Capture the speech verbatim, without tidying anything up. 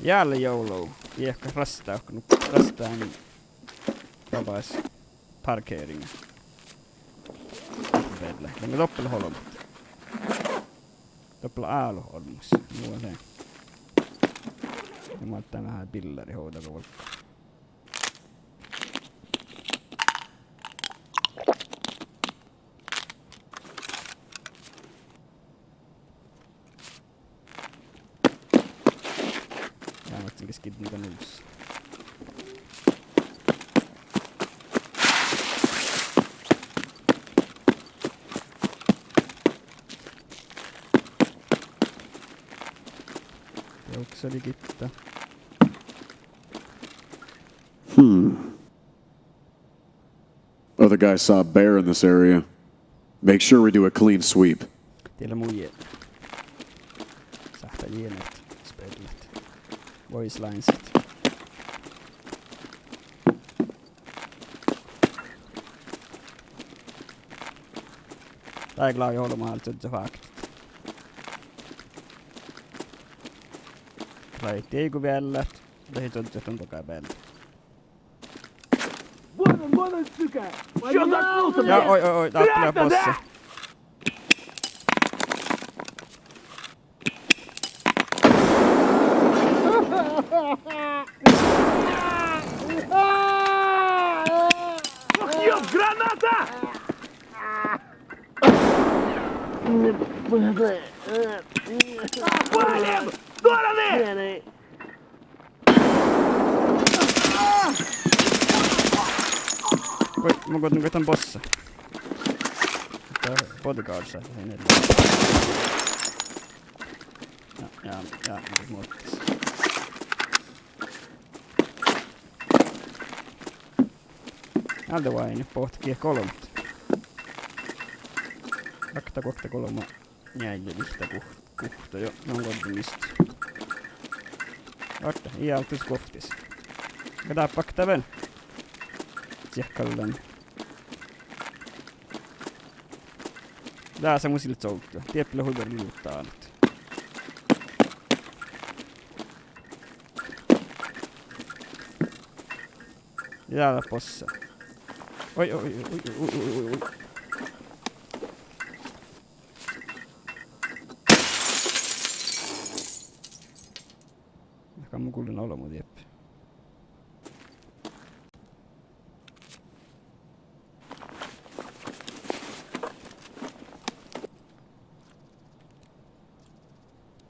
Jala joulu. Ii leat rastát, nu rastán rabas parkeringa. Bealle. Leago doppe olbmot? Doppe álo olbmos. Nu ahte. Ja mun dán veahá billarit ovdal go vuolggo. Ja, ma gal skidden dan uvs. Ja uksa lei gitta. Hmm. Other guy saw a bear in this area. Make sure we do a clean sweep. Diet lea mu jienet. Sáhttá jienet speallaš. Voice linesit. Dá gal lei ollu máhte čuožžu fáktit. Lei dieigu beallat, dahje čuožžut dan doga bealde. Buonan, buonan syke! Чё за круто, блядь? Ja, ой, ой, ой, dáppe lea bosse. Ох, ёб, граната! Палим! В стороны! Ой, mun goddin goit dan bosse. Dá bodyguard sáhtát hui. Ja, ja, ja, muhto. Álde oaidnit bohtet giet olbmot. Okta, okta, olbmot. Njeallje, vihtta, guh-, guhtta, jo, na goddin mis. Okta, ii álggis guovttis. Gada bakta vel. Čiehkallan. Dás lea mu sil covddu. Dieppe lea hui buorre luhtta álo. Ja dá lea bosse. Oi, oi, oi. Dá mun gullen olbmot dieppe.